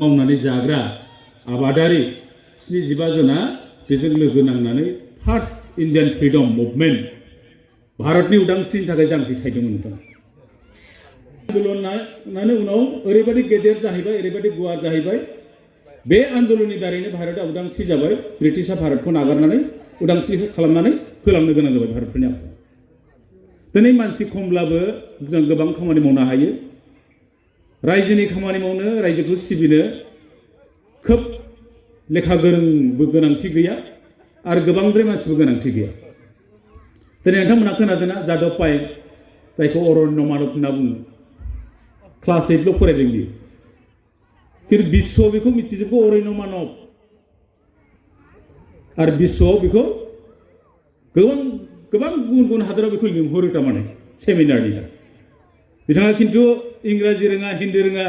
मावनानै जाग्रा आबादारि 75 जना बेजों लोगो नांनानै फार्स्ट इन्डियान फ्रिडम मुभमेन्ट भारतनि उदांस्रिनि थाखाय जांख्रिथायदोंमोन नोंथां। आन्दोलनानो उनाव ओरैबायदि गेदेर जाहैबाय, ओरैबायदि गुवार जाहैबाय, बे आन्दोलननि दारैनो भारतआ उदांस्रि जाबाय। ब्रिटिशआ भारतखौ नागारनानै उदांस्रि खालामनानै होलांनो गोनां जाबाय भारतफोरनि आखायाव। दिनै मानसि खमब्लाबो जों गोबां खामानि मावनो हायो। रायजोनि खामानि मावनो, रायजोखौ सिबिनो खोब लेखा गोरोंबो गोनांथि गैया आरो गोबांद्राय मानसिबो गोनांथि गैया। दिनै नोंथांमोना खोनादोंना जादव पायें, जायखौ अरण्य मानब होनना बुङो, क्लास 8ल' फरायदों बियो, खिन्थु बिश्वआव बेखौ मिथिजोबगौ अरण्य मानब। आरो बिश्वआव बेखौ गोबां गुबुन गुबुन हादोराव बेखौ लिंहरो थारमाने सेमिनारनि थाखाय। बिथाङा खिन्थु इंराजि रोङा, हिन्दी रोङा,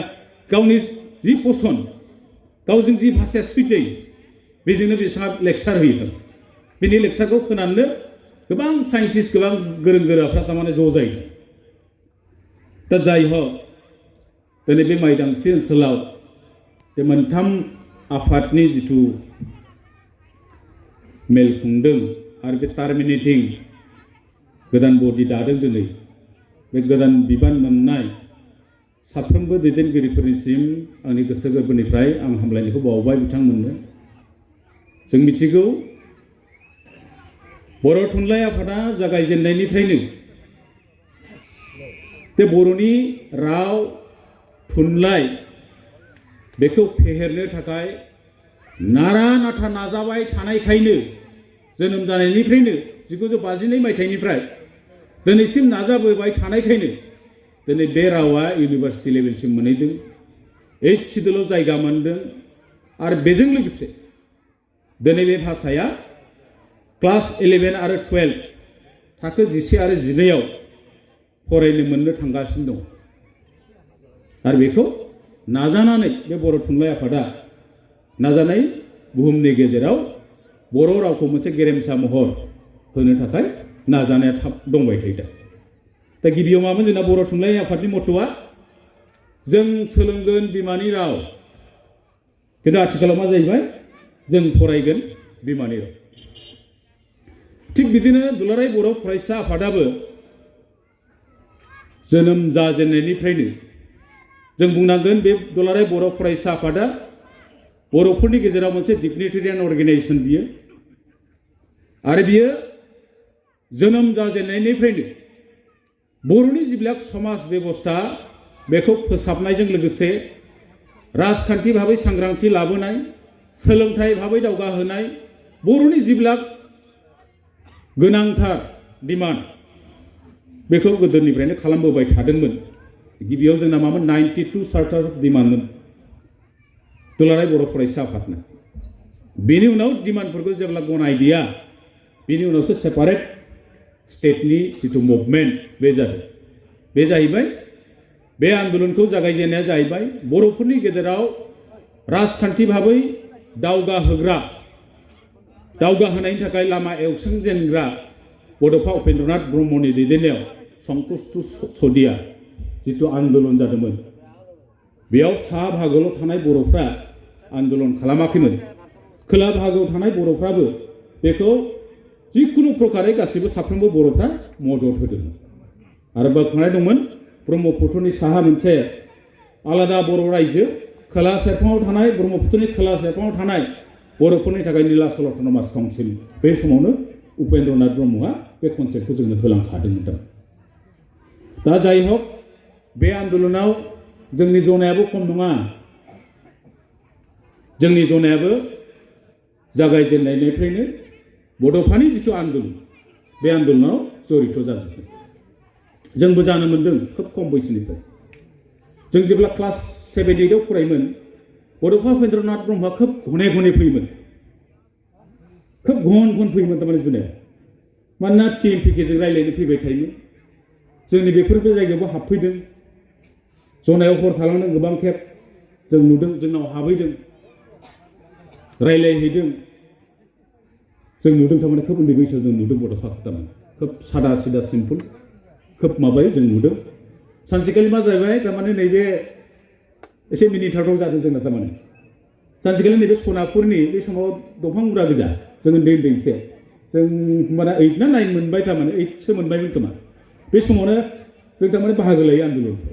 गावनि जि पसन, गावजों जि भाषाया सैथो बेजोंनो बिथाङा लेक्सार होयो। बिनि लेक्सारखौ खोनानो गोबां साइन्टिस्ट, गोबां गोरों गोराफ्रा थारमाने ज' जायो। दा जाय हक दिनै बे माइदांस्रि ओनसोलाव जे मोनथाम आफादनि जिथु मेल खुंदों आरो बे टार्मिनेटिं गोदान बडि दादों, दिनै बे गोदान बिबान मोननाय साफ्रोमबो दैदेनगिरिफोरनिसिम आंनि गोसो गोरबोनिफ्राय आं हामलायनायखौ बावबाय बिथांमोननो। जों मिथिगौ बर' थुनलाइ आफादा जागायजेननायनिफ्रायनो बे बर'नि राव थुनलाइ बेखौ फेहेरनो थाखाय नारा नाथा नाजाबाय थानायखायनो जोनोम जानायनिफ्रायनो 1952 मायथाइनिफ्राय दिनैसिम नाजाबोबाय थानायखायनो दिनै बे रावा इउनिभार्सिटि लेभेलसिम मोनहैदों, ओइट सिडुलाव जायगा मोनदों। आरो बेजों लोगोसे दिनै बे भाषाया क्लास 11 आरो 12 थाखो 11 आरो 12 फरायनो मोननो थांगासिनो दं। आरो बेखौ नाजानानै बे बर' थुनलाइ आफादा नाजानाय बुहुमनि गेजेराव बर' रावखौ मोनसे गेरेमसा महर होनो थाखाय नाजानाया थाब दंबाय थायो। दा गिबियाव मामोन जोंना बर' थुनलाइ आफादनि मट'आ? जों सोलोंगोन बिमानि राव, खिन्थु आथिखालाव मा जाहैबाय? जों फरायगोन बिमानि राव। थिग बिदिनो दुलाराय बर' फरायसा आफादाबो जोनोम जाजेननायनिफ्रायनो जों बुंनांगोन बे दुलाराय बर' फरायसा आफादा बर'फोरनि गेजेराव मोनसे डिग्निटेरियान अर्गेनाइजेसन बियो। आरो बियो जोनोम जाजेननायनिफ्रायनो बर'नि जिबिलाक समाज बेबस्था बेखौ फोसाबनायजों लोगोसे राजखान्थि भाबै सांग्रांथि लाबोनाय, सोलोंथाइ भाबै दावगाहोनाय, बर'नि जिबिलाक गोनांथार डिमान्ड बेखौ गोदोनिफ्रायनो खालामबोबाय थादोंमोन। गिबियाव जोंना मामोन? 92 चार्टार अफ डिमान्डमोन दुलाराय बर' फरायसा आफादनो। बेनि उनाव डिमान्डफोरखौ जेब्ला गनायदिया, बेनि उनावसो सेपारेट स्टेटनि जिथु मुभमेन्ट बे जादों। बे जाहैबाय बे आन्दोलनखौ जागायजेननाया जाहैबाय बर'फोरनि गेजेराव राजखान्थि भाबै दावगाहोनायनि थाखाय लामा एवसंजेनग्रा बड'फा उपेन्द्रनाथ ब्रह्मनि दैदेननायाव संकष्ट सदिया जिथु आन्दोलन जादोंमोन, बेयाव सा बाहागोआवल' थानाय बर'फ्रा आन्दोलन खालामाखैमोन। खोला बाहागोआव थानाय बर'फ्राबो बेखौ जिखुनु प्रकारै गासैबो साफ्रोमबो बर'फ्रा मदद होदोंमोन। आरो बाखांनाय दंमोन ब्रह्मपुत्रनि साहा मोनसे आलादा बर' रायजो, खोला सेरफाङाव थानाय ब्रह्मपुत्रनि खोला सेरफाङाव थानाय बर'फोरनि थाखाय नीलाचल अट'नमास काउन्सिल। बे समावनो उपेन्द्रनाथ ब्रह्मआ बे कनसेप्टखौ जोंनो होलांखादोंमोन। दा जाय हक बे आन्दोलनाव जोंनि जनायाबो खम नङा। जोंनि जनायाबो जागायजेननायनिफ्रायनो बड'फानि जिथु आन्दोलन बे आन्दोलनाव जड़ित जाजोबदों। जोंबो जानो मोन्दों खोब खम बैसोनिफ्राय। जों जेब्ला क्लास 7-8 फरायोमोन, बड'फा उपेन्द्रनाथ ब्रह्मआ खोब घने घने फैयोमोन, खोब घन फैयोमोन थारमाने जुनाया। मानोना TMPKजों रायज्लायनो फैबाय थायोमोन। जोंनि बेफोरबो जायगायावबो हाबफैदों, जनायाव हर थालांदों गोबां खेब। जों नुदों, जोंनाव हाबहैदों, रायज्लायहैदों। जों नुदों थारमाने खोब उन्दै बैसोआव जों नुदों बड'फाखौ थारमाने खोब सादा सिदा सिम्पोल खोब माबायो जों नुदों। सानसेखालि मा जाहैबाय थारमाने नैबे एसे मिनिथावथाव जादों जोंना थारमाने सानसेखालि नैबे सनापुरनि बे समाव दंफां मुरा गोजा जों उन्दै उन्दैसे जों होमबाना 8 ना 9 मोनबाय थारमाने 8सो मोनबायमोन खोमा बे समावनो जों थारमाने बाहागो लायो आन्दलनखौ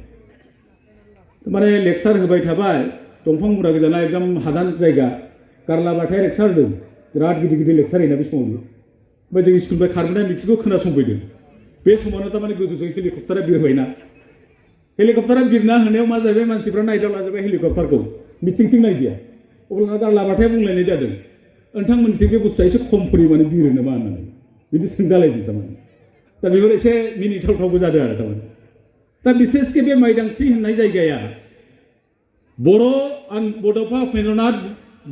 माने लेक्सार होबाय थाबाय दंफां मुरा गोजाना एकदम हादान जायगा गारलाबाथाय लेक्सार होदों बिराद गिदिर गिदिर लेक्सार होयोना बे समाव ओमफ्राय जों स्कुलनिफ्राय खारबोनाय मिथिंखौ खोनासंफैदों बे समावनो थारमाने गोजौजों हेलिकप्टारा बिरबायना हेलिकप्टारा बिरना होनायाव मा जाहैबाय मानसिफ्रा नायदावलाजोब्बाय हेलिकप्टारखौ मिथिंथिं नायदिया अब्लाना गारलाबाथाय बुंलायनाय जादों नोंथांमोननिथिं बे बुस्थुआ एसे खम परिमाणे बिरो नामा होननानै बिदि सोंजालायदों थारमाने दा बेफोर एसे मिनिथावथावबो जादों आरो थारमाने दा बिसेसके बे माइदांस्रि होननाय जायगाया बड'फा उपेन्द्रनाथ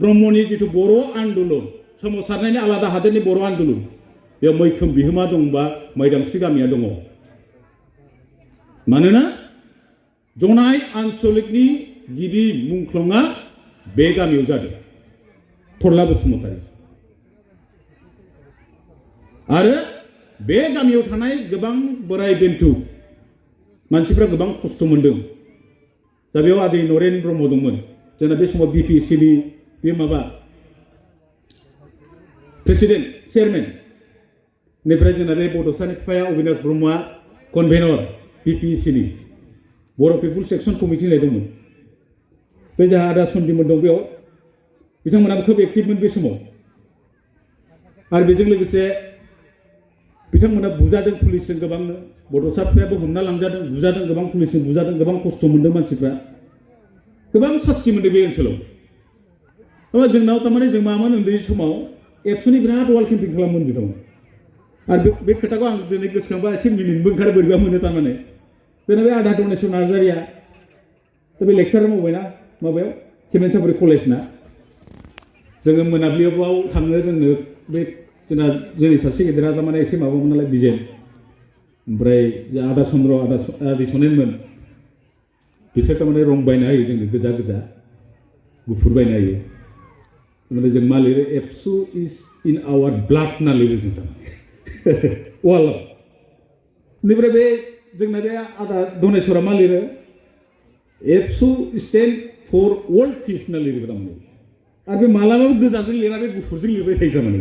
ब्रह्मनि जिथु बर' आन्दलन सोमावसारनायनि आलादा हादोरनि बर' आन्दलन बेयाव मैखोम बिहोमा दंबा माइदांस्रि गामिया दङ मानोना जनाय आन्सलिकनि गिबि मुंख्लंआ बे गामियाव जादों थरला बसुमतारी आरो बे गामियाव थानाय गोबां बोराय बेन्थु मानसिफ्रा गोबां खस्थ' मोनदों दा बेयाव आदै नरेन ब्रह्म दंमोन जोंना बे समाव बिपिएससिनि बे माबा प्रेसिडेन्ट चेयारमेन निफ्राय जोंना बे बड'सानि बिफाया अबिनाश ब्रह्मआ कनभेनर बिपिएससिनि बर' पिपुल्स एक्सन कमिटि होननाय दंमोन बे जोंहा आदा सन्दिमोन दं बेयाव बिथांमोनाबो खोब एक्टिभमोन बे समाव आरो बेजों लोगोसे बिथांमोना बुजादों पुलिसजों गोबांनो बड'सा बिफायाबो हमना लांजादों बुजादों गोबां पुलिसजों बुजादों गोबां खस्थ' मोनदों मानसिफ्रा गोबां सास्ति मोनदों बे ओनसोलाव होमबा जोंनाव थारमाने जों मामोन उन्दै समाव एबसुनि बिराद वाल केम्पिं खालामोमोन जों आरो बे खोथाखौ आं दिनै गोसोखांबा एसे मिनिनोबो ओंखारो बोरैबा मोनो थारमाने जोंना बे आदा दनेस्वर नार्जारिया दा बे लेक्सार मावबायना माबायाव सेभेन साफारि कलेजना जोङो मोनाबिलियाव थाङो जोंनो बे जोंना जोंनि सासे गेदेरा थारमाने एसे माबामोन नालाय बिजेन ओमफ्राय आदा चन्द्र आदै सनेनमोन बिसोर थारमाने रं बायना होयो जोंनो गोजा गोजा गुफुर बायना होयो माने जों मा लिरो एबसु इज इन आवार ब्लाड होनना लिरो जों थारमाने वालाव बेनिफ्राय बे जोंना बे आदा दनेस्वरा मा लिरो एबसु स्टेन्ड फर वर्ल्ड पिस होनना लिरो थारमाने आरो बे मालाबाबो गोजाजों लिरा बे गुफुरजों लिरबाय थायो थारमाने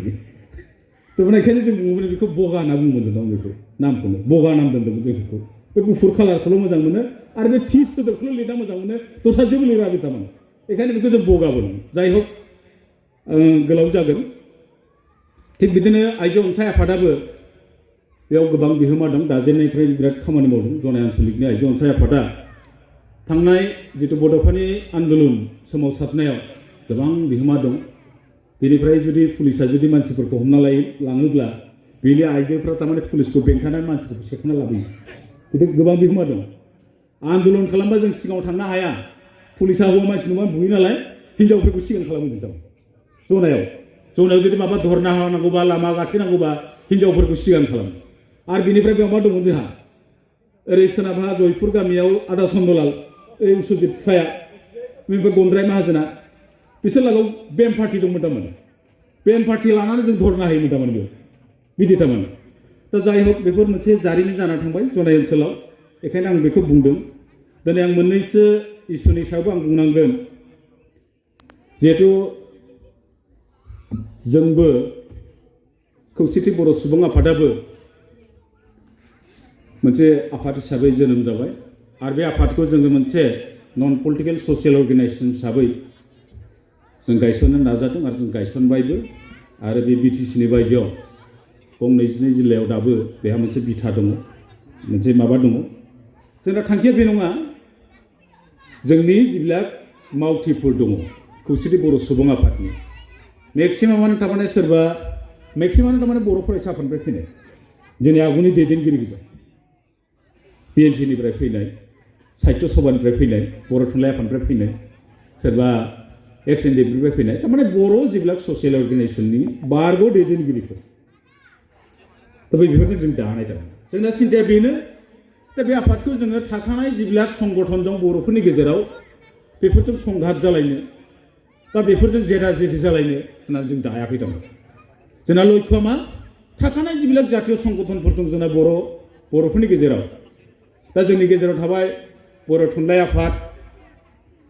थारमाने ओंखायनो जों बुङोमोन बेखौ बगा होनना बुङोमोन जों बेखौ नामखौनो बगा नाम दोन्दोंमोन जों बेखौ बे गुफुर कालारखौल' मोजां मोनो आरो बे पिस सोदोबखौल' लिरना मोजां मोनो दस्रा जेबो लिरा बे थारमाने बेखायनो बेखौ जों बगा बुङो जाय हक गोलाव जागोन थिग बिदिनो आइजो अनसाय आफादाबो बेयाव गोबां बिहोमा दं दाजेननायनिफ्राय बिराद खामानि मावदों जनाय आन्सलिकनि आइजो अनसाय आफादा थांनाय जिथु बड'फानि आन्दलन सोमावसारनायाव गोबां बिहोमा दं बेनिफ्राय जुदि पुलिसा जुदि मानसिफोरखौ हमना लाङोब्ला बेनि आइजोफ्रा थारमाने पुलिसखौ बेंथानानै मानसिफोरखौ सेखना लाबोयो बिदि गोबां बिहोमा दं आन्दलन खालामबा जों सिगाङाव थांनो हाया पुलिसा हौवा मानसि नङा बुयो नालाय हिनजावफोरखौ सिगां खालामो जों जनायाव जुदि माबा धरना होनांगौबा लामा गाथेनांगौबा हिनजावफोरखौ सिगां खालामो आरो बेनिफ्राय बेयाव मा दङ जोंहा ओरै सोनाबहा जयपुर गामियाव आदा चन्दलाल ओइ उसुजित बिफाया बेनिफ्राय गन्द्राय माहाजोना बिसोर लागोआव बेम पार्टि दंमोन थारमाने बेम पार्टि लानानै जों धरना होयोमोन थारमाने बेयाव बिदि थारमाने दा जाय हक बेफोर मोनसे जारिमिन जाना थांबाय जनाय ओनसोलाव बेखायनो आं बेखौ बुंदों दिनै आं मोननैसो इसुनि सायावबो आं बुंनांगोन जिहेथु जोंबो खौसेथि बर' सुबुं आफादाबो मोनसे आफाद हिसाबै जोनोम जाबाय आरो बे आफादखौ जोङो मोनसे नन पलिटिकेल ससियेल अर्गेनाइजेसन हिसाबै जों गायसननो नाजादों आरो जों गायसनबायबो आरो बे बिटिसिनि बायजोआव गं 22 जिल्लायाव दाबो बेहा मोनसे बिथा दङ मोनसे माबा दङ जोंना थांखिया बे नङा जोंनि जिल्ला मावथिफोर दङ खौसेथि बर' सुबुं आफादनि मेक्सिमामानो थारमाने सोरबा मेक्सिमामानो थारमाने बर' फरायसा आफादनिफ्राय फैनाय जोंनि आगुनि दैदेनगिरि गोजा बिएनसिनिफ्राय फैनाय साहित्य सभानिफ्राय फैनाय बर' थुनलाइ आफादनिफ्राय फैनाय सोरबा एक्स एनडिएफनिफ्राय फैनाय थारमाने बर' जिल्ला ससियेल अर्गेनाइजेसननि बारग' दैदेनगिरिफोर दा बेफोरजों जों दानाय जादों जोंना सिन्थाया बेनो दा बे आफादखौ जोङो थाखानाय जिल्ला संगठनजों बर'फोरनि गेजेराव बेफोरजों संघात जालायनो बा बेफोरजों जेदा जेदि जालायनो होननानै जों दायाखै थारमाने जोंना लक्ष्यआ मा थाखानाय जिल्ला जातीय संगठनफोर दं जोंना बर'फोरनि गेजेराव दा जोंनि गेजेराव थाबाय बर' थुनलाइ आफाद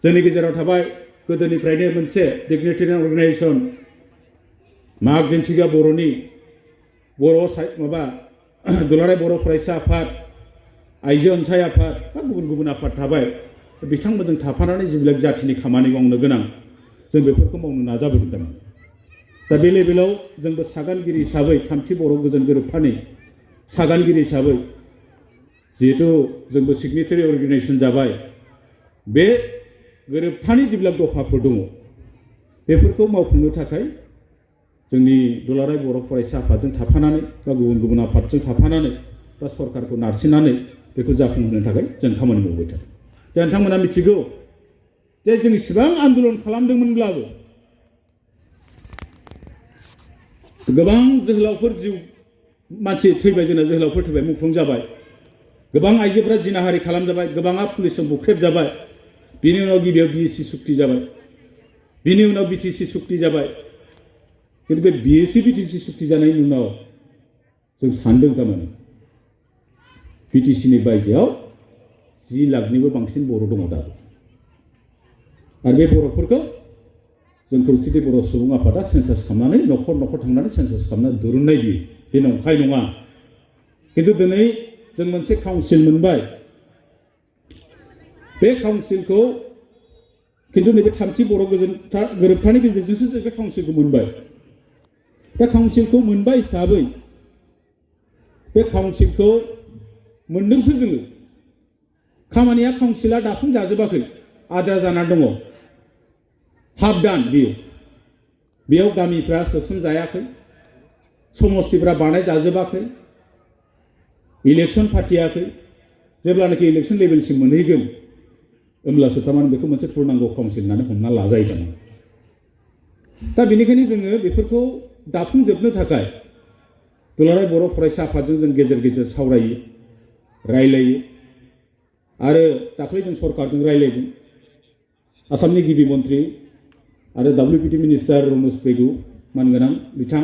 जोंनि गेजेराव थाबाय गोदोनिफ्रायनो मोनसे डिग्निटेरियान अर्गानाइजेसन माग दिन्थिग्रा बर'नि दुलाराय बर' फरायसा आफाद आइजो अनसाय आफाद बा गुबुन गुबुन आफाद थाबाय बिथांमोनजों थाफानानै जिबिलाग जाथिनि खामानि मावनो गोनां जों बेफोरखौ मावनो नाजाबोदों दा बे लेभेलाव जोंबो सागानगिरि हिसाबै थामथि बर' गोजोन गोरोबथानि सागानगिरि हिसाबै जिहेतु जोंबो सिगनेटारि अर्गानाइजेसन जाबाय बे गोरोबथानि जिबिलाग दफाफोर दङ बेफोरखौ मावफुंनो थाखाय जोंनि दुलाराय बर' फरायसा आफादजों थाफानानै बा गुबुन गुबुन आफादजों थाफानानै बा सरकारखौ नारसिननानै बेखौ जाफुंहोनो थाखाय जों खामानि मावबाय थादों दा नोंथांमोना मिथिगौ जे जों इसिबां आन्दलन खालामदोंमोनब्लाबो गोबां जोहोलावफोर जिउ मानसि थैबाय जोंना जोहोलावफोर थैबाय मुंख्लं जाबाय गोबां आइजोफोरा जिनाहारि खालामजाबाय गोबाङा पुलिसजों बुख्रेबजाबाय बिनि उनाव गिबियाव बिएसि सुक्ति जाबाय बिनि उनाव बिटिसि सुक्ति जाबाय किन्तु बे बिएसि बिटिसि सुक्ति जानायनि उनाव जों सानदों थारमाने बिटिसिनि बायजोआव 10 लाखनिबो बांसिन बर' दङ दाबो आरो बे बर'फोरखौ जों खौसेथि बर' सुबुं आफादा सेन्सास खालामनानै न'खर न'खर थांनानै सेन्सास खालामनानै दिरुननाय बियो बे नंखाय नङा किन्तु दिनै जों मोनसे काउन्सिल मोनबाय बे काउन्सिलखौ किन्तु नैबे थामथि बर' गोरोबथानि गेजेरजोंसो जों बे काउन्सिलखौ मोनबाय दा काउन्सिलखौ मोनबाय हिसाबै बे काउन्सिलखौ मोनदोंसो जोङो खामानिया काउन्सिला दाफुंजाजोबाखै आद्रा जाना दङ हाफ दान बेयाव गामिफ्रा सोसनजायाखै समस्तिफ्रा बानाय जाजोबाखै इलेक्सन फाथियाखै जेब्लानाखि इलेक्सन लेभेलसिम मोनहैगोन होमब्लासो थारमाने बेखौ मोनसे पूर्णांग काउन्सिल होननानै हमना लाजायो थारमाने दा बेनिखायनो जोङो बेफोरखौ दाफुंजोबनो थाखाय दुलाराय बर' फरायसा आफादजों जों गेजेर गेजेर सावरायो रायलायो आरो दाख्लै जों सरकारजों रायलायदों आसामनि गिबि मन्त्रि आरो WPT मिनिस्टार रमेश पेगु मानगोनां बिथां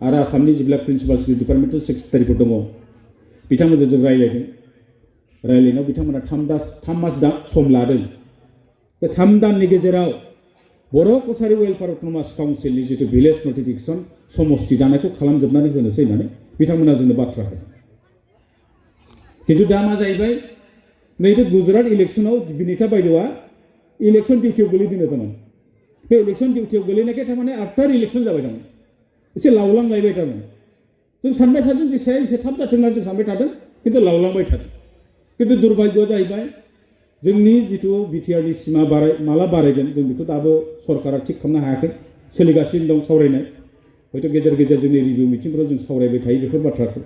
आरो आसामनि जिल्ला प्रिन्सिपाल डिपार्टमेन्टेल सेक्रेटारिफोर दङ बिथांमोनजों जों रायलायदों रायलायनायाव बिथांमोना 3 मास सम लादों बे 3 दाननि गेजेराव बर' कसारि वेलफेयार अट'नमास काउन्सिलनि जितु भिलेज नटिफिकेसन समस्ति दानायखौ खालामजोबनानै होनोसै होननानै बिथांमोना जोंनो बाथ्रा होदों किन्तु दा मा जाहैबाय नैबे गुजरात इलेक्सनाव बिनिता बायद'आ इलेक्सन डिउटियाव गोलैदों थारमाने बे इलेक्सन डिउटियाव गोलैनायखाय थारमाने आफ्टार इलेक्सन जाबाय थारमाने एसे लावलांलायबाय थारमाने जों सानबाय थादों जेसे एसे थाब जाथों होननानै जों सानबाय थादों किन्तु लावलांबाय थादों किन्तु दुर्भाग्यआ जाहैबाय जोंनि जितु बिटिआरनि सिमा माला बारायगोन जों बेखौ दाबो सरकारा थिग खालामनो हायाखै सोलिगासिनो दं सावरायनाय हयथ' गेजेर गेजेर जोंनि रिभिउ मिटिंफोराव जों सावरायबाय थायो बेफोर बाथ्राखौ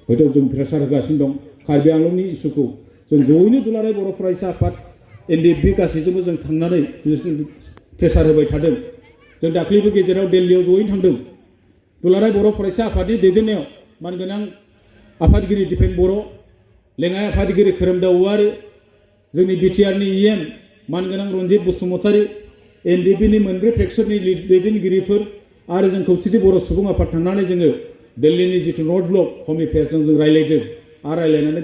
हयथ' जों प्रेसार होगासिनो दं कार्बि आंलंनि इस्युखौ जों जयैनो दुलाराय बर' फरायसा आफाद NDFB गासैजोंबो जों थांनानै प्रेसार होबाय थादों जों दाख्लैबो गेजेराव दिल्लीयाव जयैनो थांदों दुलाराय बर' फरायसा आफादनि दैदेननायाव मानगोनां आफादगिरि दिपेन बर' लेङाइ आफादगिरि खोरोमदाव औवारि जोंनि बिटिआरनि EM मानगोनां रन्जित बसुमतारी NDFBनि मोनब्रै फेक्सननि दैदेनगिरिफोर आरो जों खौसेथि बर' सुबुं आफाद थांनानै जोङो दिल्लीनि जितु नर्थ ब्लक हम एफेयार्सजों जों रायलायदों आरो रायलायनानै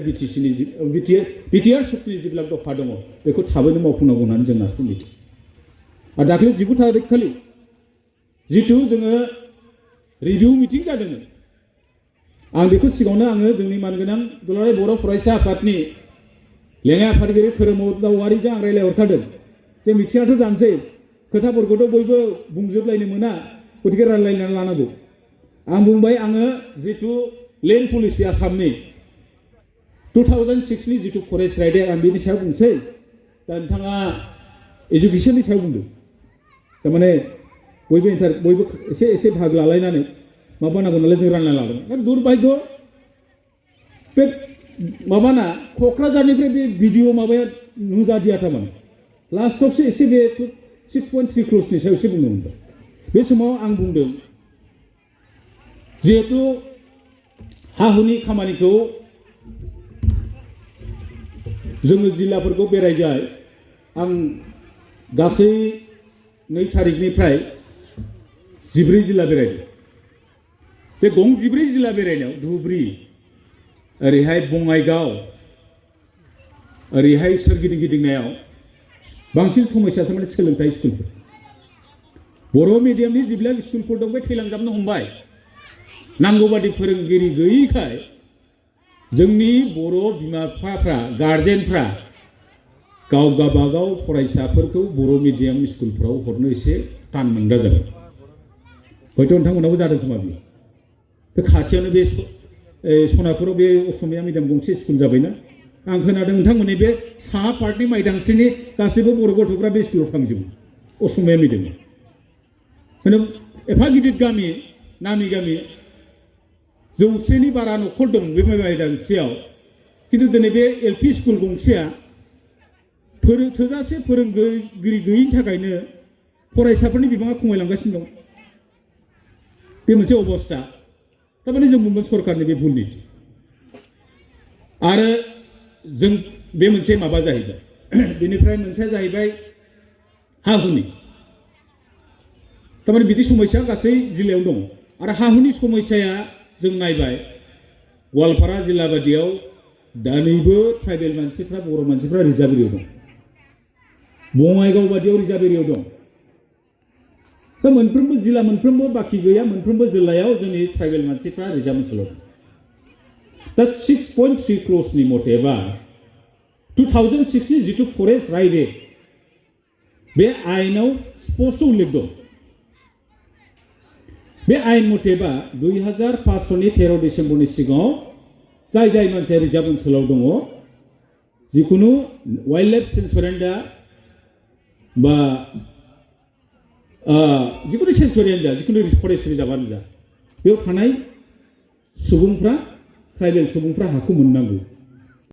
बिटिआर सुक्तिनि जिबिलाग दफा दङ बेखौ थाबैनो मावफुंनांगौ होननानै जों नारसिन मिथिं आरो दाख्लै 19 थारिख खालि जितु जोङो रिभिउ मिटिं जादोंमोन आं बेखौ सिगाङावनो आङो जोंनि मानगोनां दुलाराय बर' फरायसा आफादनि लेङाइ आफादगिरि खोरोमदाव औवारिजों आं रायलायहरखादों जे मिथिङाथ' जानोसै खोथाफोरखौथ' बयबो बुंजोबलायनो मोना गतिके रायलायनानै लानांगौ आं बुंबाय आङो जितु लेन्ड पलिसि आसामनि 2006नि जितु फरेस्ट राइट आं बेनि सायाव बुंसै दा नोंथाङा एजुकेसननि सायाव बुंदों थारमाने बयबो एसे बाहागो लालायनानै माबा नांगौ नालाय जों रानना लादों दा दुर्भाग्य बे माबाना क'क्राझारनिफ्राय बे भिडिअ माबाया नुजादिया थारमाने लास्टआवसो एसे बे 6.3 क्र'र्सनि सायाव एसे बुंनो मोनबाय बे समाव आं बुंदों जिहेतु हा हुनि खामानिखौ जोङो जिल्लाफोरखौ बेरायबाय आं गासै 2 थारिखनिफ्राय 14 जिल्ला बेरायदों बे 14 जिल्ला बेरायनायाव धुबुरी ओरैहाय बङाइगाव ओरैहाय सोरगिदिं गिदिंनायाव बांसिन समस्या थारमाने सोलोंथाइ स्कुलफोर बर' मिडियामनि जिबिलाक स्कुलफोर दं बे थैलांजोबनो हमबाय नांगौ बादि फोरोंगिरि गैयैखाय जोंनि बर' बिमा बिफाफ्रा गार्जेनफ्रा गाव गाबागाव फरायसाफोरखौ बर' मिडियाम स्कुलफ्राव हरनो एसे तान मोनग्रा जाबाय हयथ' नोंथांमोनाबो जादों खोमा बियो बे खाथियावनो बे सनापुराव बे असमिया मिडियाम गंसे स्कुल जाबायना आं खोनादों नोंथांमोननि बे साहा पार्टनि माइदांस्रिनि गासैबो बर' गथ'फ्रा बे स्कुलाव थांजोबो असमिया मिडियामाव माने एफा गिदिर गामि नामि गामि 100नि बारा न'खर दं बे माइदांस्रियाव खिन्थु दिनै बे एलपि स्कुल गंसेया थोजासे फोरोंगिरि गैयिनि थाखायनो फरायसाफोरनि बिबाङा खमायलांगासिनो दं बे मोनसे अबस्था थारमाने जों बुंगोन सरकारनि बे भुल नीति आरो जों बे मोनसे माबा जाहैबाय बेनिफ्राय मोनसेया जाहैबाय हा हुनि थारमाने बिदि समस्या गासै जिल्लायाव दङ आरो हा हुनि समस्याया जों नायबाय गवालपारा जिल्ला बादियाव दानैबो ट्राइबेल मानसिफ्रा बर' मानसिफ्रा रिजार्भ एरियायाव दं बङाइगाव बादियाव रिजार्भ एरियायाव दं दा मोनफ्रोमबो जिल्ला मोनफ्रोमबो बाखि गैया मोनफ्रोमबो जिल्लायाव जोंनि ट्राइबेल मानसिफ्रा रिजार्भ ओनसोलाव दं दा 6.3 क्र'र्सनि मथेबा 2016 जिथु फरेस्ट राइट एक्ट बे आयेनाव स्पष्ट उल्लेख दं बे आयेन मथेबा 2005 13 डिसेम्बरनि सिगाङाव जाय जाय मानसिया रिजार्भ ओनसोलाव दङ जिखुनु वाइल्ड लाइफ सेन्सुरियानो बा जिखुनु सेन्सुरियानो जा जिखुनु फरेस्ट रिजार्भआनो जा बेयाव थानाय सुबुंफ्रा ट्राइबेल सुबुंफ्रा हाखौ मोननांगौ